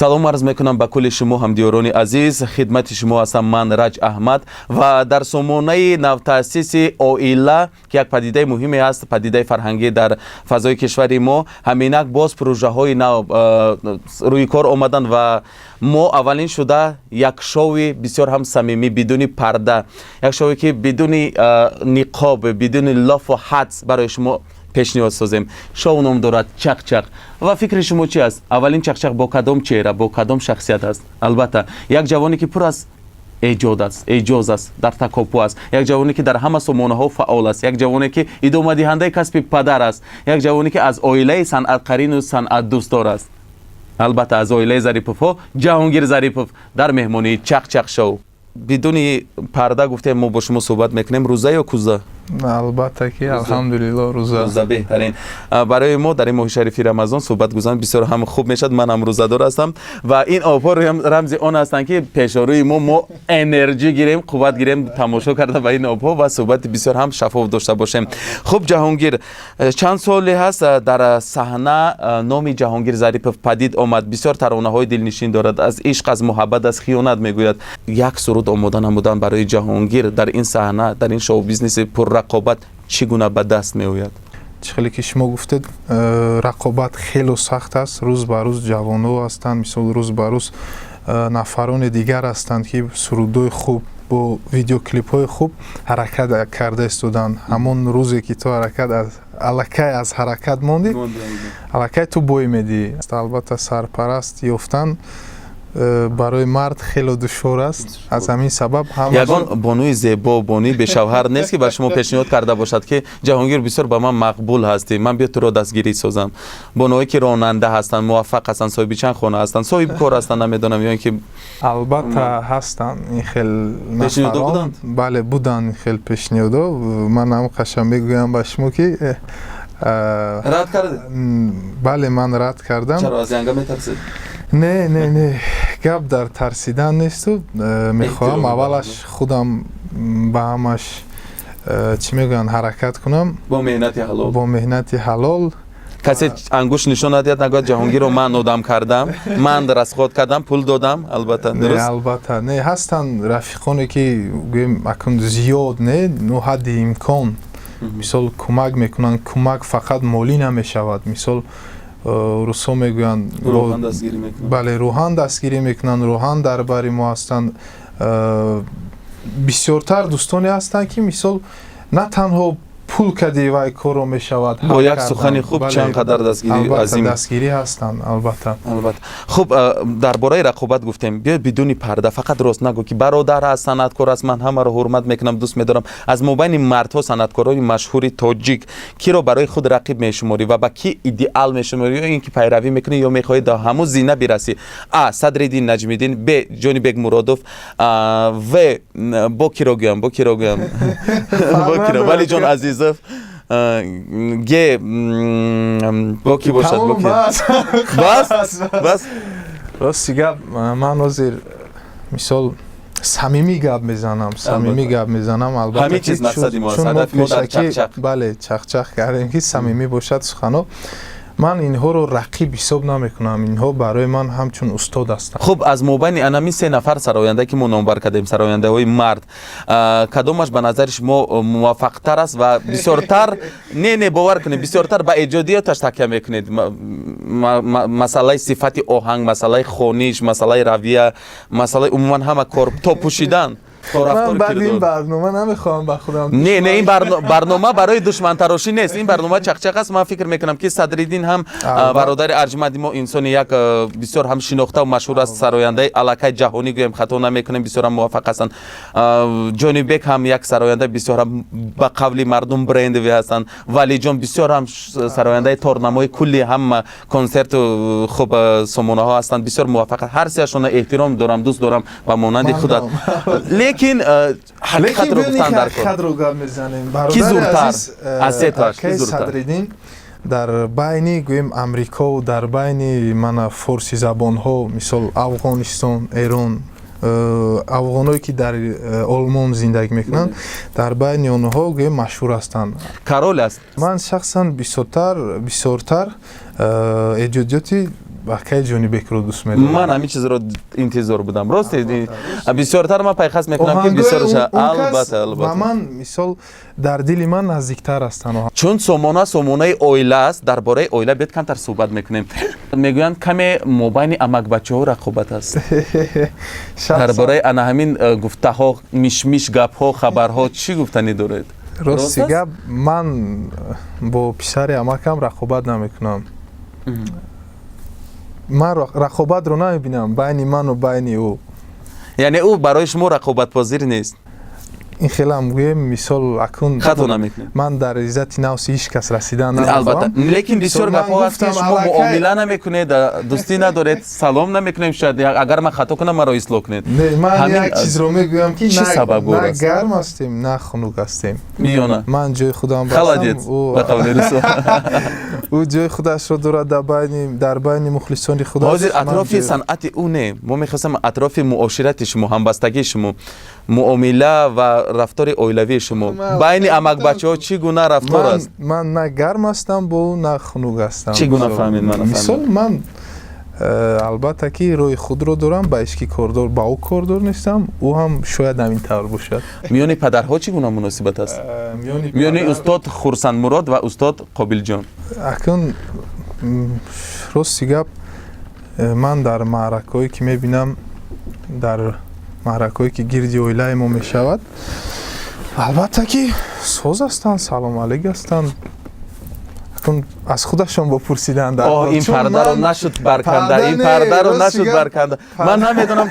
Салом арз мекунам ба кулли шумо, ҳамдиёрони азиз. Хидмати шумо ҳастам ман, Раҷ Аҳмад, ва дар сомонаи навтаъсиси «Оила», ки як падидаи муҳиме аст, падидаи фарҳангӣ дар фазои кишвари мо, ҳаминак боз пурӯжаҳои нав рӯи кор омаданд ва мо аввалин шуда як шоуи бисёр ҳам самимӣ, бидуни парда, як шоуе, ки бидуни ниқоб, бидуни лофу ҳадс барои шумо пешниҳод созем. Шоу ном дорад «Чақчақ». Ва фикри шумо чи аст? Аввалин чақчақ бо кадом чеҳра, бо кадом шахсият аст? Албатта, як ҷавоне, ки пур аз эҷод аст, эҷоз аст, дар такопӯ аст, як ҷавоне, ки дар ҳама сомонаҳо фаъол аст, як ҷавоне, ки идомадиҳандаи касби падар аст, як ҷавоне, ки аз оилаи санъатқарину санъатдӯстдор аст, албатта, аз оилаи Зариповҳо Ҷаҳонгир Зарипов дар меҳмонии «Чақчақ» шоу. Бидуни парда гуфтем, мо бо шумо суҳбат мекунем. Рӯза ё кӯза? Албатта ки, алҳамдулилло, рӯза. Рӯза беҳтарин. Барои мо дар ин моҳи шарифи Рамазон суҳбат гузарондан бисёр ҳам хуб мешавад. Ман ҳам рӯзадор ҳастам ва ин обҳо рамзи он ҳастанд, ки пешорӯи мо энерҷӣ гирем, қувват гирем, тамошо карда ба ин обҳо ва суҳбати бисёр ҳам шаффоф дошта бошем. Хуб, Ҷаҳонгир, чанд соле ҳаст, дар саҳна номи Ҷаҳонгир Зарипов падид омад. Бисёр таронаҳои дилнишин дорад, аз ишқ, аз муҳаббат, аз хиёнат мегӯяд. Як суруд омода намудан барои Ҷаҳонгир дар ин саҳна, дар ин шоу-бизнеси пуррақобат чӣ гуна ба даст меояд? Чӣ хеле ки шумо гуфтед, рақобат хело сахт аст. Рӯз ба рӯз ҷавонҳо ҳастанд, мисол, рӯз ба рӯз нафарони дигар ҳастанд, ки сурудҳои хуб бо видеоклипҳои хуб ҳаракат карда истоданд. Ҳамон рӯзе ки ту ҳаракат аллакай аз ҳаракат мондӣ, аллакай ту бой медиҳӣ. Албатта, сарпараст ёфтан барои мард хело душвор аст. Аз ҳамин сабаб Ягон бонуи зебо, бонуи бешавҳар нест, ки ба шумо пешниҳод карда бошад, ки Ҷаҳонгир, бисёр ба ман мақбул ҳастӣ, ман биё туро дастгирӣ созам? Бонуое, ки ронанда ҳастанд, муваффақ ҳастанд, соҳиби чанд хона ҳастанд, соҳиби кор ҳастанд, намедонам, ё ин ки Албатта, ҳастанд ин хел нафарон. Бале, буданд ин хел пешниҳодо. Ман ҳам қашам мегӯям ба шумо, ки Рад кардед? Бале, ман рад кардам. Чаро, аз янга метарсед? Не, не, не, гап дар тарсидан несту мехоҳам аввалаш худам ба ҳамаш чӣ мегӯянд, ҳаракат кунам. Бо меҳнати ҳалол. Бо меҳнати ҳалол. Касе ангушт нишон надиҳад, нагӯяд, Ҷаҳонгирро ман одам кардам, ман расход кардам, пул додам. Албатта, дуруст. Албатта, не, ҳастанд рафиқоне, ки гӯем, акун зиёд не, ну ҳадди имкон, мисол, кӯмак мекунанд. Кӯмак фақат молӣ намешавад. Мисол, русҳо мегӯянд, бале, рӯҳан дастгирӣ мекунанд, рӯҳан дар бари мо ҳастанд. Бисёртар дӯстоне ҳастанд, ки, мисол, на танҳо пул кади вай корро мешавад. Бо як сухани хуб чанд қадар дастгирӣ азим. Дастгирӣ ҳастанд, албатта. Албатта. Хуб, дар бораи рақобат гуфтем. Биёед, бидуни парда, фақат рост нагӯ, ки бародар аст, санъаткор аст, ман ҳамаро ҳурмат мекунам, дӯст медорам. Аз мобайни мардҳо, санъаткорони машҳури тоҷик, киро барои худ рақиб мешуморӣ ва ба кӣ идеал мешуморӣ ё ин ки пайравӣ мекунӣ ё мехоҳӣ до ҳамун зина бирасӣ? А, Садриддин Наҷмиддин, Б, Ҷонибек Муродов, В, бо киро гӯям, бо киро гӯям, бо киро, Валиҷон Азизов, Г, бо ки бошад, бо ки? Бас, бас. Рости гап, ман ҳозир, мисол, самимӣ гап мезанам, самимӣ гап мезанам. Албатта, ҳамин чиз мақсади мо аст, ҳадафи мо дар чақчақ. Бале, чақчақ кардем, ки самимӣ бошад сухано. Ман инҳоро рақиб ҳисоб намекунам, инҳо барои ман ҳамчун устод ҳастанд. Хуб, аз мобайни анамин се нафар сароянда, ки мо номбар кардем, сарояндаҳои мард, кадомаш ба назари шумо муваффақтар аст ва бисёртар, не, не, бовар кунед, бисёртар ба эҷодиёташ такя мекунед? Масъалаи сифати оҳанг, масъалаи хониш, масъалаи равия, масъалаи умуман ҳама кор, то пӯшидан. Ман баъди ин барнома намехоҳам ба худам. Не, не, ин барнома барои душмантарошӣ нест, ин барнома чақчақ аст. Ман фикр мекунам, ки Садриддин ҳам бародари арҷманди мо, инсони як бисёр ҳам шинохтаву машҳур аст, сарояндаи аллакай ҷаҳонӣ гӯем, хато намекунем, бисёр ҳам муваффақ ҳастанд. Ҷонибек ҳам як сароянда бисёр ҳам, ба қавли мардум, брендовый ҳастанд. Валиҷон бисёр ҳам сарояндаи торнамои кулли ҳама консерту, хуб, сомонаҳо ҳастанд, бисёр муваффақ. Ҳар сеяшона эҳтиром дорам, дӯст дорам ба монанди худат, лекин ҳақиқатро гуфтан дар кор. Ҳақиқатро гап мезанем. Ки зуртар аз сетоаш? Ки зуртар? Садриддин дар байни, гӯем, Амрикову дар байни мана форсизабонҳо, мисол, Афғонистон, Эрон, афғоное, ки дар Олмон зиндагӣ мекунанд, дар байни онҳо, гӯем, машҳур ҳастанд. Король аст. Ман шахсан бисёртар эҷодиёти Акаи Ҷонибекро дӯст медорам. Ман ҳамин чизро интизор будам, рост, бисёртар ман пайхаст мекунам, ки бисёр, албатта, албатта. Ба ман, мисол, дар дили ман наздиктар ҳастанд. Чун сомона сомонаи оила аст, дар бораи оила биёд камтар суҳбат мекунем. Мегӯянд, каме мобайни амакбачаҳо рақобат аст. Дар бораи ана ҳамин гуфтаҳо, мишмиш, гапҳо, хабарҳо чӣ гуфтанӣ доред? Рости гап, ман бо писари амакам рақобат намекунам. Ман рақобатро намебинам байни ману байни ӯ. Яъне ӯ барои шумо рақобатпазир нест? Ин хелам гӯем, мисол, акун хато намекунем. Ман дар иззати нафси ҳеҷ кас расидан Албатта, лекин бисёр гапҳо ҳаст, ки шумо муомила намекунед, дӯстӣ надоред, салом намекунем. Шояд агар ман хато кунам, маро ислоҳ кунед. Не, ман як чизро мегӯям, ки чӣ сабаб? На гарм ҳастем, на хунук ҳастем. Миёна. Ман ҷои худам. Холодец, ба қавли русо. Ӯ ҷои худашро дорад дар байни мухлисони худаш. Ҳозир атрофи санъати ӯ не, мо мехостем атрофи муоширати шумо, ҳамбастагии шумо, муомила ва рафтори оилавии шумо. Байни амакбачаҳо чӣ гуна рафтор аст? Ман на гарм ҳастам бо ӯ, на хунук ҳастам. Чӣ гуна фаҳмид? Ман Мисол, ман албатта ки роҳи худро дорам, ба ҳеҷ ки кордор, ба ӯ кордор нестам, ӯ ҳам шояд ҳамин тавр бошад. Миёни падарҳо чӣ гуна муносибат аст, миёни устод Хурсандмурод ва устод Қобилҷон? Акун, рости гап, ман дар маъракаҳое ки мебинам, дар маъракаҳое ки гирди оилаи мо мешавад, албатта ки соз ҳастанд, салому алейк ҳастанд. Акун аз худашон бопурсиданд. Оҳ, ин пардаро нашуд барканда, ин пардаро нашуд барканда. Ман намедонам,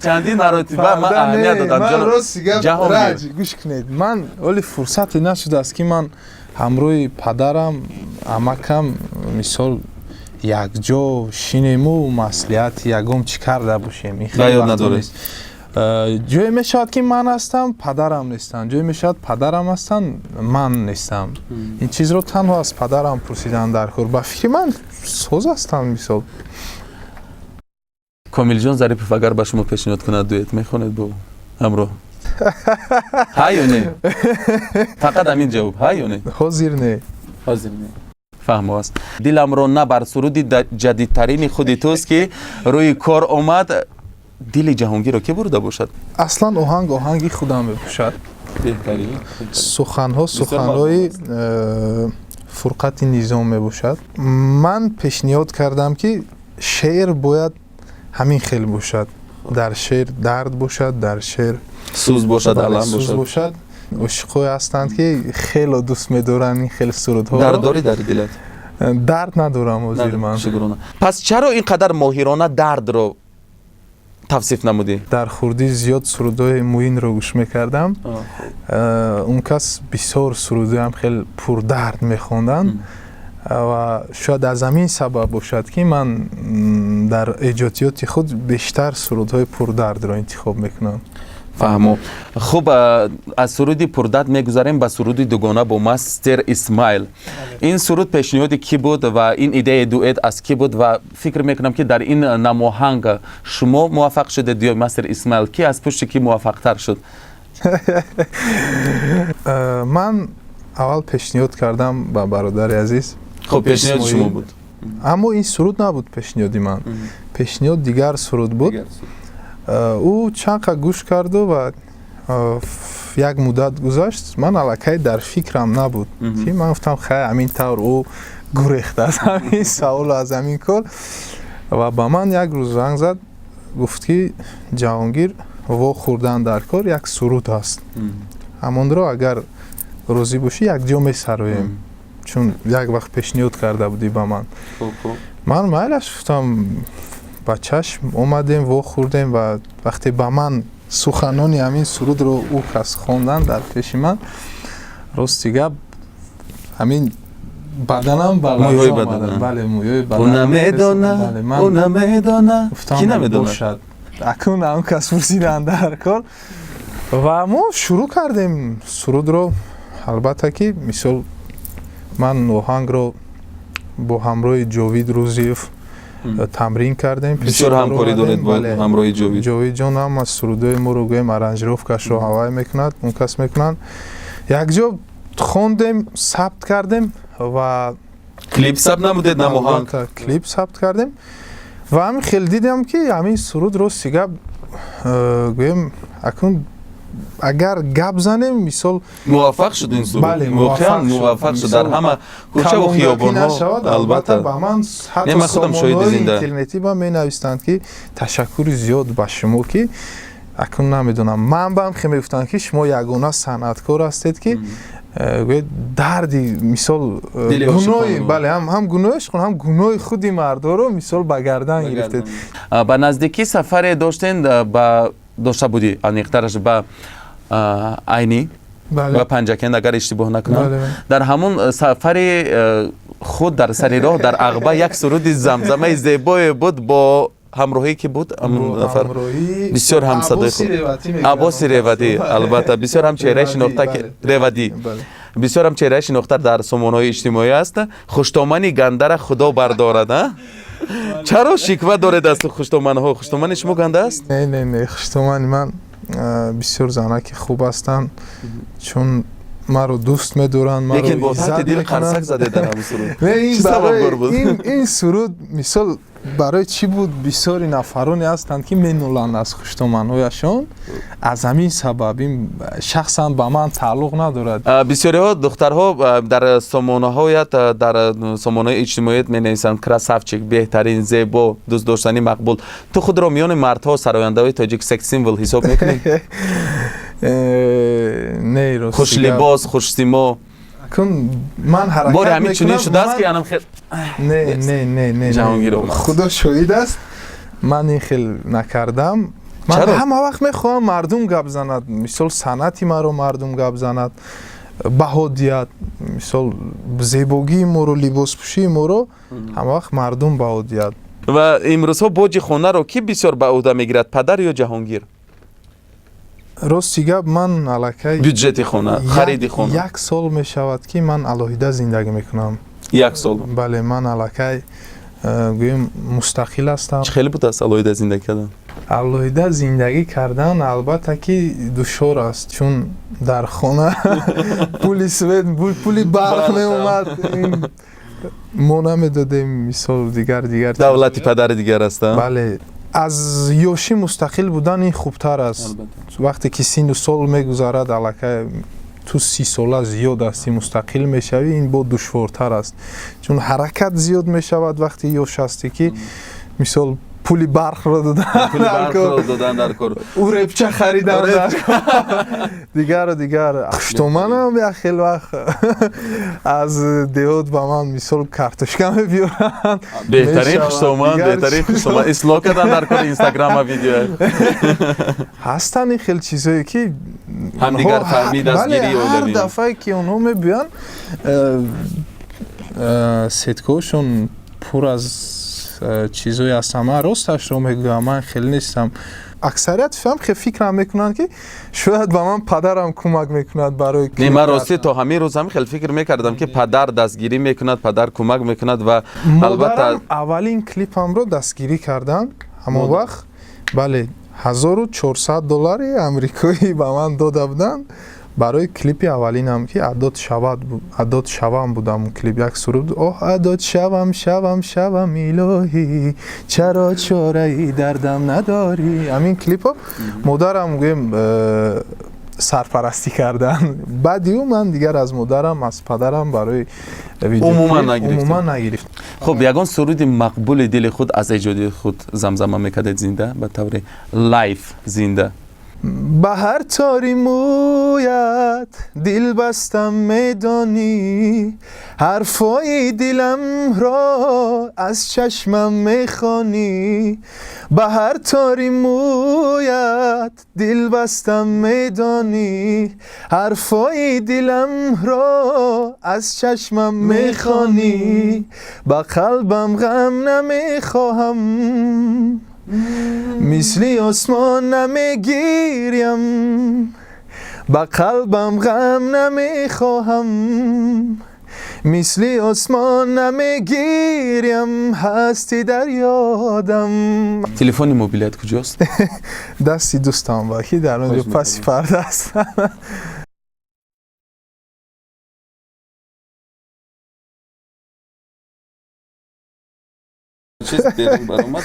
чандин маротиба ман аҳамият додам. Ҷаҳон, гӯш кунед, ман ҳоли фурсате нашудааст, ки ман ҳамроҳи падарам, амакам, мисол, якҷо шинему маслиҳати ягон чӣ карда бошем. Ёд надоред? Ҷое мешавад, ки ман ҳастам, падарам нестанд, ҷое мешавад, падарам ҳастанд, ман нестам. Ин чизро танҳо аз падарам пурсидан дар кор. Ба фикри ман, соз ҳастанд, мисол. Комилҷон Зарипов агар ба шумо пешниҳод кунад дуэт, мехонед бо ҳамроҳ, ҳа ё не? Фақат ҳамин ҷавоб: ҳа ё не? Ҳозир не. Ҳозир не, фаҳмо аст. Диламро набар суруди ҷадидтарини худи туст, ки рӯи кор омад. Дили Ҷаҳонгирро ки бурда бошад? Аслан оҳанг оҳанги худам мебошад, суханҳо суханҳои Фурқати Низом мебошад. Ман пешниҳод кардам, ки шеър бояд ҳамин хел бошад, дар шеър дард бошад, дар шеър сӯз бошад, алам. Сӯз бошад. Ошиқҳое ҳастанд, ки хело дӯст медоранд ин хел сурудҳо. Дард дорӣ дар дилат? Дард надорам ҳозир ман. Пас чаро ин қадар моҳирона дардро тавсиф намудӣ? Дар хурдӣ зиёд сурудҳои Муинро гӯш мекардам. Он кас бисёр сурудҳоям хеле пурдард мехонданд ва шояд аз ҳамин сабаб бошад, ки ман дар эҷодиёти худ бештар сурудҳои пурдардро интихоб мекунам. Фаҳмо. Хуб, аз суруди пурдард мегузарем ба суруди дугона бо Мастер Исмаил. Ин суруд пешниҳоди кӣ буд ва ин идеяи дуэт аз кӣ буд? Ва фикр мекунам, ки дар ин намоҳанг шумо муваффақ шудед ё Мастер Исмаил? Кӣ аз пушти кӣ муваффақтар шуд? Ман аввал пешниҳод кардам ба бародари азиз. Хуб, пешниҳоди шумо буд. Аммо ин суруд набуд пешниҳоди ман, пешниҳод дигар суруд буд. Ӯ чанд қа гӯш карду ва як муддат гузашт, ман аллакай дар фикрам набуд, ки ман гуфтам, хай, ҳамин тавр ӯ гурехт аз ҳамин саволу аз ҳамин кор. Ва ба ман як рӯз занг зад, гуфт, ки Ҷаҳонгир, вохӯрдан дар кор, як суруд ҳаст, ҳамонро агар розӣ бошӣ, якҷо месароем, чун як вақт пешниҳод карда будӣ ба ман. Ман майлаш гуфтам, ба чашм омадем, вохӯрдем. Ва вақте ба ман суханони ҳамин сурудро ӯ кас хондан дар пеши ман, рости гап, ҳамин баданам. Бале, мӯйҳои баданам. Ки намедонад? Акун он кас пурсидан дар кор ва мо шурӯъ кардем сурудро. Албатта ки, мисол, ман оҳангро бо ҳамроҳи Ҷовид Рӯзиев тамрин кардем. Бисёр ҳамкорӣ доред бо ҳамроҳи Ҷовид. Ҷовидҷон ҳам аз сурудҳои моро, гӯем, аранжировкашро ҳавай мекунад, он кас мекунанд. Якҷо хондем, сабт кардем ва Клип сабт намудед, намоҳанг? Клип сабт кардем. Ва ҳамин хел дидам, ки ҳамин суруд, рости гап гӯем, акнун агар гап занем, мисол, муваффақ шуд ин суруд. Бале, воқеан муваффақ шуд дар ҳама кӯчаву хиёбонҳо. Албатта, ба ман ҳатто сомонаҳои интернетӣ ба менавистанд, ки ташаккури зиёд ба шумо, ки акнун намедонам, ман ба ҳам мегуфтанд, ки шумо ягона санъаткор ҳастед, ки гӯед дарди, мисол, гуноҳи, бале, ҳам гуноҳи ишқ, ҳам гуноҳи худи мардоро, мисол, ба гардан гирифтед. Ба наздикӣ сафаре доштен, ба дошта будӣ, аниқтараш ба Айнӣ, ба Панҷакент, агар иштибоҳ накунам. Дар ҳамон сафари худ дар сари роҳ дар Ағба як суруди замзамаи зебое буд бо ҳамроҳӣ ки буд нафар бисёр ҳам садои худ, Аббоси Ревадӣ, албатта, бисёр ҳам чеҳраи шинохта, Ревадӣ, бисёр ҳам чеҳраи шинохта дар сомонаҳои иҷтимоӣ аст. Хуштомани гандара Худо бардорад. А чаро шиква доред аз хуштоманҳо? Хуштомани шумо ганда аст? Не, не, не, хуштомани ман бисёр занаки хуб ҳастанд, чун маро дӯст медоранд. Лекин бо таҳти дил қарсак задед дар ҳамин суруд. Чӣ сабабгор буд? Ин суруд, мисол, барои чӣ буд? Бисёри нафароне ҳастанд, ки меноланд аз хуштоманҳояшон, аз ҳамин сабаб. Ин шахсан ба ман тааллуқ надорад. Бисёриҳо, духтарҳо, дар сомонаҳоят, дар сомонаҳои иҷтимоият менависанд: красавчик, беҳтарин, зебо, дӯстдоштанӣ, мақбул. Ту худро миёни мардҳо, сарояндаҳои тоҷик секс-символ ҳисоб мекунӣ? Не, рости. Хушлибос, хушсимо. Кун ман ҳаракат Бори ҳамин чунин шудааст, ки анам хел Не, не, не, не. Ҷаҳонгир омад. Худо шоҳид аст, ман ин хел накардам. Ман ҳама вақт мехоҳам мардум гап занад, мисол, санъати маро мардум гап занад, баҳо диҳад, мисол, зебогии моро, либоспӯшии моро ҳама вақт мардум баҳо диҳад. Ва имрӯзҳо боҷи хонаро кӣ бисёр ба ӯҳда мегирад, падар ё Ҷаҳонгир? Рости гап, ман аллакай бюджети хона, хариди хона. Як сол мешавад, ки ман алоҳида зиндагӣ мекунам. Як сол? Бале, ман аллакай гӯем, мустақил ҳастам. Чӣ хеле будааст алоҳида зиндагӣ кардан? Алоҳида зиндагӣ кардан, албатта, ки душвор аст, чун дар хона пули свет, пули барқ меомад, мо намедодем, мисол, дигар дигар. Давлати падари дигар аст. Бале, аз ёшӣ мустақил будан ин хубтар аст. Вақте ки сину сол мегузарад, аллакай ту 30 сола зиёд ҳастӣ, мустақил мешавӣ, ин бо душвортар аст, чун ҳаракат зиёд мешавад вақти ёш ҳастӣ, ки, мисол, пули барқро додан дар кор, урепча харидан, дигару дигар. Хуштоманам як хел вақт аз деҳот ба ман, мисол, картошка мебиёранд. Беҳтарин хуштоман, беҳтарин хуштоман. Ислоҳ кардан дар кори инстаграма видео. Ҳастанд ин хел чизое, ки ҳамдигар фаҳмӣ, дастгирӣ. Ҳар дафъае ки онҳо мебиёянд, сеткаҳошон пур аз чизҳое ҳастанд. Ман росташро мегӯям, ман хеле нестам. Аксарият фиам фикрам мекунанд, ки шояд ба ман падарам кӯмак мекунад барои Не, ман ростӣ то ҳамин рӯз ҳам хеле фикр мекардам, ки падар дастгирӣ мекунад, падар кӯмак мекунад ва албатта. Аввалин клипамро дастгирӣ карданд ҳамон вақт, бале, 1400 доллари амрикоӣ ба ман дода буданд барои клипи аввалинам, ки «Адот шавад, адот шавам» будам клип, як суруд: «Оҳ, адот шавам, шавам, шавам, илоҳӣ, чаро чораи дардам надорӣ». Ҳамин клипо модарам, гӯем, сарпарастӣ карданд. Баъди ӯ ман дигар аз модарам, аз падарам барои умуман нагирифт. Хуб, ягон суруди мақбули дили худ аз эҷоди худ замзама мекардед зинда, ба таври live, зинда? Ба ҳар тори мӯят дил бастам, медонӣ, ҳарфои диламро аз чашмам мехонӣ. Ба ҳар тори мӯят дил бастам, медонӣ, ҳарфои диламро аз чашмам мехонӣ. Ба қалбам ғам намехоҳам, мисли осмон намегирям. Ба қалбам ғам намехоҳам, мисли осмон намегирям, ҳастӣ дар ёдам. Телефони мобилият куҷост? Дасти дӯстам ба ки дар он ҷо паси парда аст. Чиз берун баромад.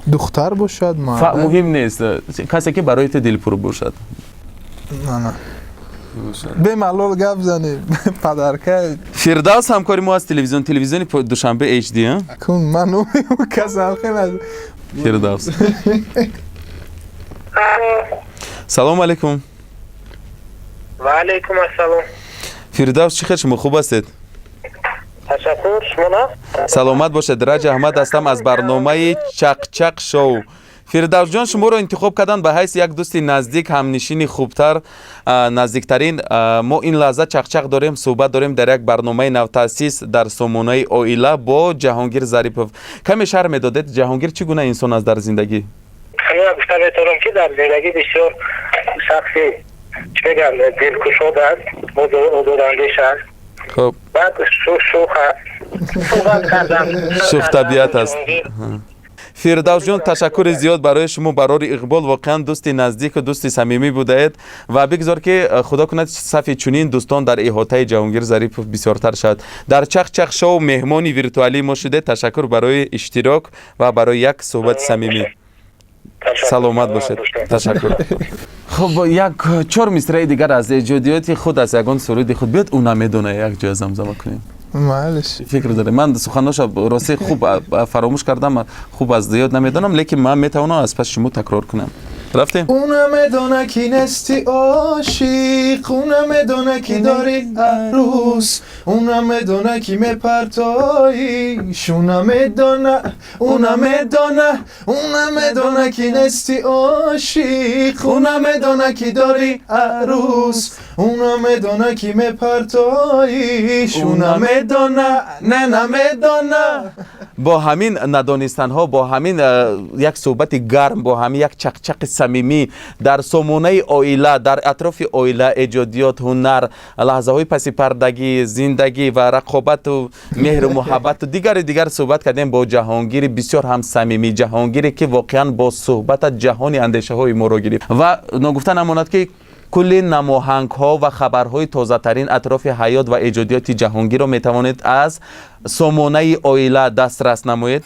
Духтар бошад, мард? Муҳим нест, касе ки барои ту дилпур бошад. На, бемалол гап занем, падарка. Фирдавс ҳамкори мо аз телевизиони Душанбе HD. Кун ман касам хел. Фирдавс, салому алайкум. Ва алайкум ассалом. Фирдавс, чӣ хел, шумо хуб ҳастед? Ташаккур, шумо на? Саломат бошед. Раҷ Аҳмад ҳастам аз барномаи Чақчақ шоу. Фирдавсҷон, шуморо интихоб карданд ба ҳайси як дӯсти наздик, ҳамнишини хубтар, наздиктарин. Мо ин лаҳза чақчақ дорем, суҳбат дорем дар як барномаи навтаъсис дар сомонаи Оила бо Ҷаҳонгир Зарипов. Каме шарҳ медодед, Ҷаҳонгир чӣ гуна инсон аст дар зиндагӣ? Ҳамина гуфта метавонам, ки дар зиндагӣ бисёр шахси, чӣ мегӯям, дилкушод аст, озодандеш аст. Хуб. Баъд шӯх аст, суҳбат кардан. Шӯхтабиат аст. Фирдавсҷон, ташаккури зиёд барои шумо, барори иқбол. Воқеан дӯсти наздику дӯсти самимӣ будаед ва бигзор ки Худо кунад, сафи чунин дӯстон дар иҳотаи Ҷаҳонгир Зарипов бисёртар шавад. Дар Чақчақ шоу меҳмони виртуалии мо шудед. Ташаккур барои иштирок ва барои як суҳбати самимӣ. Саломат бошед, ташаккур. Хуб, як чор мисраи дигар аз эҷодиёти худ, аз ягон суруди худ биёд, ӯ намедона, як ҷоя замзама кунем. Майлиш. Фикр дорем. Ман суханоша рости хуб фаромӯш кардам, хуб аз ёд намедонам, лекин ман метавонам аз паси шумо такрор кунам. Рафтем. Ӯ намедона, ки нести ошиқ, ӯ намедона, ки дорӣ арӯс, ӯ намедона, ки мепартоиш, ӯ намедона, ӯ намедона, ӯ намедона, ки нести ошиқ, ӯ намедона, ки дорӣ арӯс, ӯ намедона, ки мепартоиш, ӯ намедона, не, намедона. Бо ҳамин надонистанҳо, бо ҳамин як суҳбати гарм, бо ҳамин як чақчақи самимӣ дар сомонаи Оила, дар атрофи оила, эҷодиёт, ҳунар, лаҳзаҳои пасипардагӣ, зиндагӣ ва рақобату меҳру муҳаббату дигару дигар суҳбат кардем бо Ҷаҳонгири бисёр ҳам самимӣ, Ҷаҳонгире ки воқеан бо суҳбатат ҷаҳони андешаҳои моро гирифт. Ва ногуфта намонад, ки кулли намоҳангҳо ва хабарҳои тозатарин атрофи ҳаёт ва эҷодиёти Ҷаҳонгирро метавонед аз сомонаи Оила дастрас намоед.